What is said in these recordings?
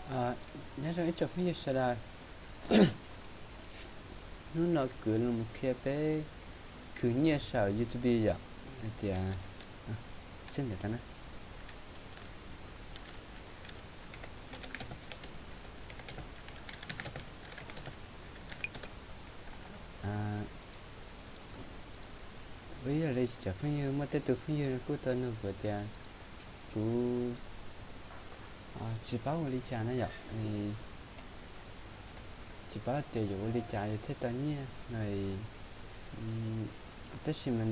Nyob zoo ib tsoom phooj ywg sawv daws, hnub no kuv los mus qhia peb khwv nyiaj saum YouTube yom. Hais tias, seb ntawm tau na. Ua ib yam li cov phooj ywg, muaj tej tus phooj ywg kuj tau nug kuv tias kuv tsis paub ua li cas na yom, tsis paub tias yuav ua li cas yuav thiaj tau nyiaj no. Tab sis mas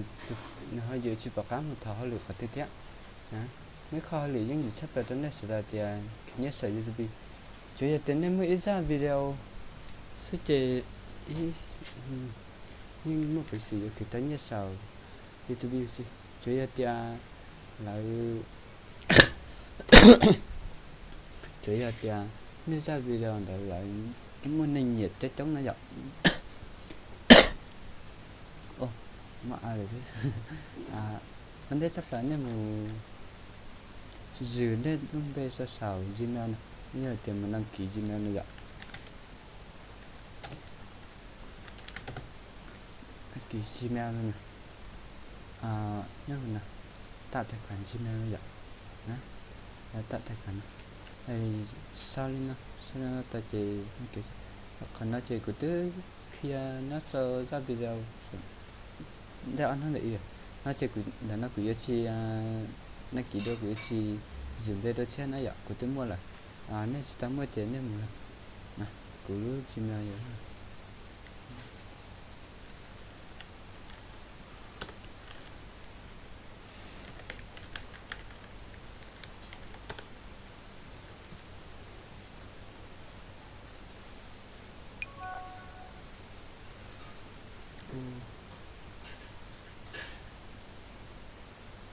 nws ho yuav tsis pom qab mus thov hauj lwm qhov twg thiab. Muaj ib qho hauj lwm yooj yim tshaj plaws rau nej sawv daws tias khwv nyiaj saum YouTube. Tsuas yog tias nej muaj ib zaj video xwb ces yeej muaj peev xwm yuav khwv tau nyiaj saum YouTube xwb. Tsuas yog tias lawv, tsuas yog tias nej zaj video ntawd lawv muaj neeg nyiam coob coob na yom. Ua ntej tshaj plaws nej mus zwm nej lub npe rau saum Gmail no, yog tias mus đăng ký Gmail no yom. Đăng ký Gmail no, nyob hauv no, tạo tài khoản Gmail no yom. Tạo tài khoản no, sau li no, sau li no tas ces qhov no ces kuv twb qhia nyob rau zaj video ntej ob hnub ntawd. No ces ntawm no kuv yuav tsis đăng ký dua, kuv yuav tsis zwm npe dua thiab na yom, kuv twb muaj lawm. Nej tsis tau muaj ces nej mus, kuv lub Gmail yog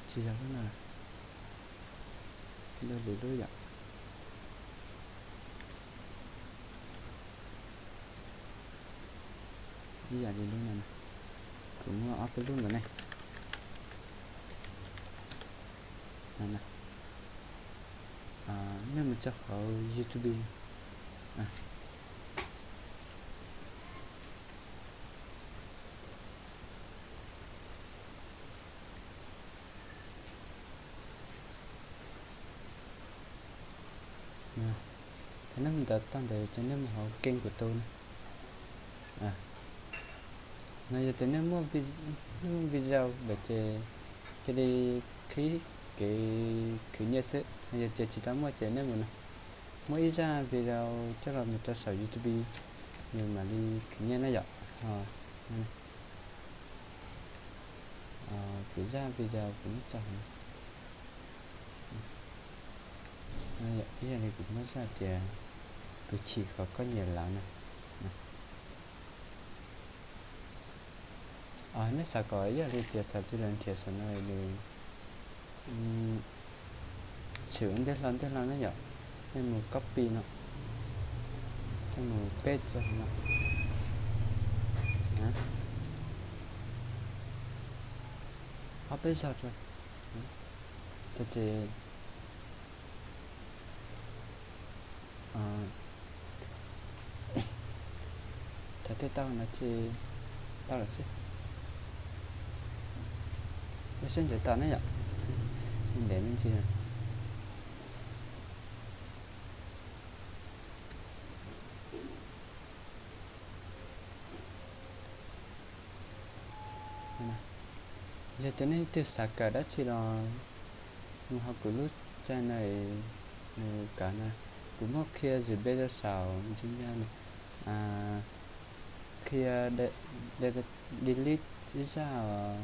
tsis yog lub no, lub lub yom. Ib yam li lub no, kuv muaj ob peb lub ntawd ne. Nej mus tso hauv YouTube. Thaum nej mus ntawd tag ntawd ces nej mus hauv kênh của tôi na. No yog tias nej muaj video lawm ces cia li qhib kev khwv nyiaj xwb. Yog tias tsis tau muaj ces nej mus no, muaj ib zaj video coj los mus rau saum YouTube, nws mam li khwv nyiaj na yom. Kuv zaj video kuv muab tso no, ib yam li kuv muab zaj tias kuv chim qhov koj nyiam lawv na. Nej xav kom ib yam li tias thaum twg lawv nrhiav saum no nws tshwm ntej hlo ntej hlo na yom, nej mus copy no, nej mus paste rau no, ob peb zaug rau, ces thaum twg tau no ces tau lawm xwb. Ua siab ntev tos na yom, ntev me ntsis. Yog tias nej leej twg xav kawm dab tsi los mus hauv kuv lub channel no, mus kawm na. Kuv muab qhia zwm npe rau saum Gmail no, qhia delete ib zaj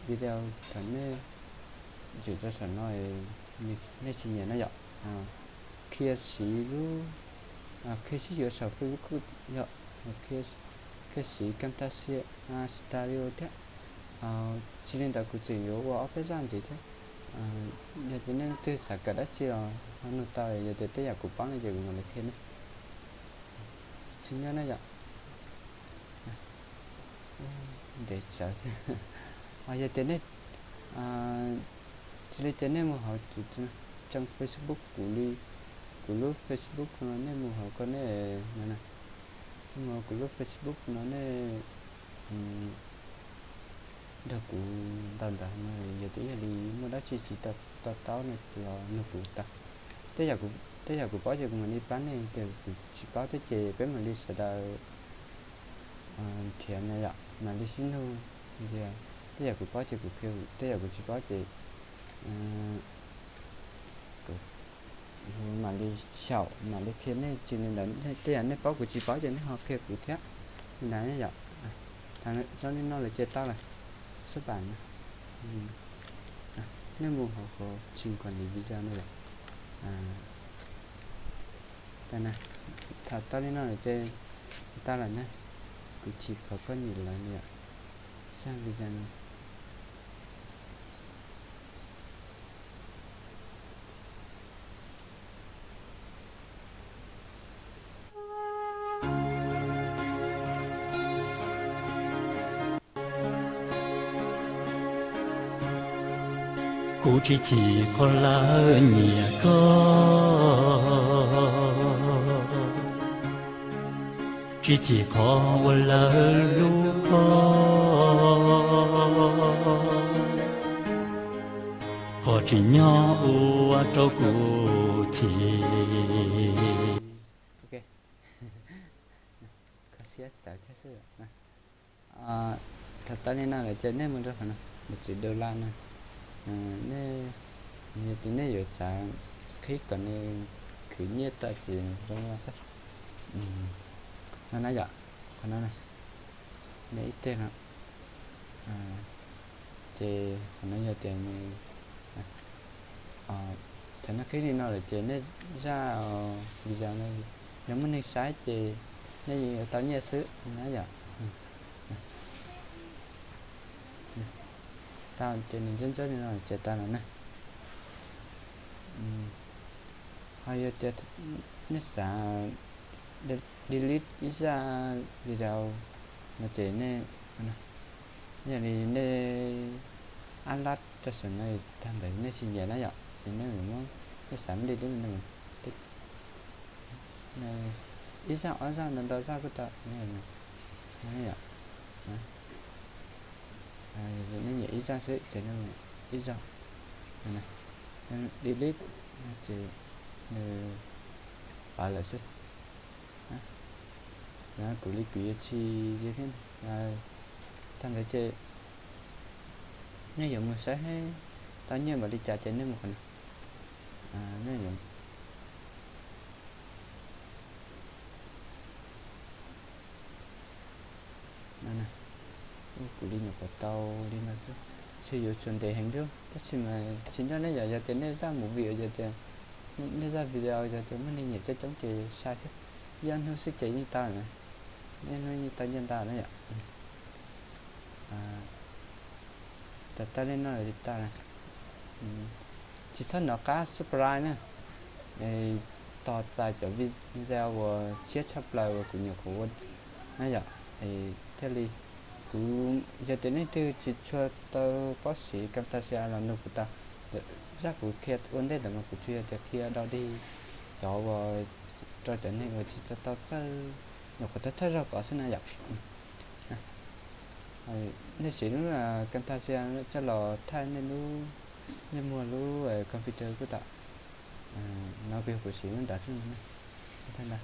video thaum nej zwm rau saum no nej tsis nyiam na yom. Qhia siv lub, qhia sib yuav saum Facebook yom, qhia siv Camtasia Studio thiab. Tsis li ntawd kuv tseem yuav ua ob peb zaj ntxiv thiab. Yog tias nej leej twg xav kawm dab tsi los ho nug tau, yog tias tej yam kuv paub no ces kuv mam li qhia nej. Tsis nyob na yom. Ntev tsawv thiab. Yog tias nej, cia li tias nej mus hauv kuv trang Facebook kuv li, kuv lub Facebook no, nej mus hauv ko nej, nej mus hauv kuv lub Facebook no nej nrog kuv ntaus ntawv no, yog tias yog li muaj dab tsi tsis to taub no los nug kuv tau. Tej yam kuv paub ces kuv mam li pab nej, tej yam kuv tsis paub thiab ces peb mam li sawv daws nrhiav na yom, mam li sib nug. Tej yam kuv paub ces kuv qhia, tej yam kuv tsis paub ces mam li xyaum mam li qhia nej. Tsis li ntawd tej yam nej paub kuv tsis paub ces nej ho qhia kuv thiab li ntawd yom. Thaum zoo li no lawm ces tau lawm, xab pam na. Nej mus hauv qhov tsis nkaus li video no yom. Thaum tau li no lawm ces tau lawm na, kuv chim qhov koj nyiam lawv no yom, zaj video no. Kuv tsis chim qhov lawv nyiam koj, tsis chim qhov uas lawv hlub koj, qhov tsim nyog ua rau kuv chim. Kho siab txawv thiab xwb. Thaum tau li no lawm ces nej mus rau qhov no, lawv tsis dollar no, nej, yog tias nej yuav xav qhib kom nws khwv nyiaj tau ces zoo no xwb. No na yom, qhov no na, nej ib teg no, ces qhov no yog tias nws, thaum nej qhib li no lawm ces nej zaj video no yog muaj neeg saib ces nej yuav tau nyiaj xwb na yom. Tau ces nws ntxawb ntxawb li no ces tau lawm na. Ho yog tias nej xav delete ib zaj video no ces nej, yog li nej ab lab rau saum no tag ntawd nej tsis nyiam na yom, ces nej mus muab, nej xav muab delete no, ib zaj ob zaj ntau ntau zaj kuj tau. Nej nyiam ib zaj xwb ces nej ib zaj, delete no ces nws pov lawm xwb. Kuv li kuv yuav tsis li thiab. Tag ntawd ces nej yuav mus saib tau nyiaj npaum li cas ces nej mus qhov no. Nej yuav kuv li nyuam qhuav tau li no xwb, tsis yuav tsum ntev heev thiab, tab sis mas tsis nco nej yom, yog tias nej zaj movie yog tias nej zaj video yog tias muaj neeg nyiam coob coob ces sai xwb, ib ob hnub xwb ces yeej tau na, ib ob hnub yeej tau nyiaj ntau na yom. Tau tau li no lawm tau na. Tsis txhob nov qab subscribe na, tos txais cov video uas tshiab tshaj plaws uas kuv nyuam qhuav ua na yom. Thiaj li kuv, yog tias leej twg tsis tshua tau paub siv Camtasia los nug kuv tau. Zaj kuv qhia ua ntej ntawd mas kuv tsuas yog tias qhia dog dig cov uas rau cov neeg uas tsis tau txawj, nyuam qhuav thawj thawj zaug kov xwb na yom. Nej siv lub Camtasia coj los thaij nej lub, nej muag lub computer kuj tau. No kuv yog kuv siv lub ntawd xwb na.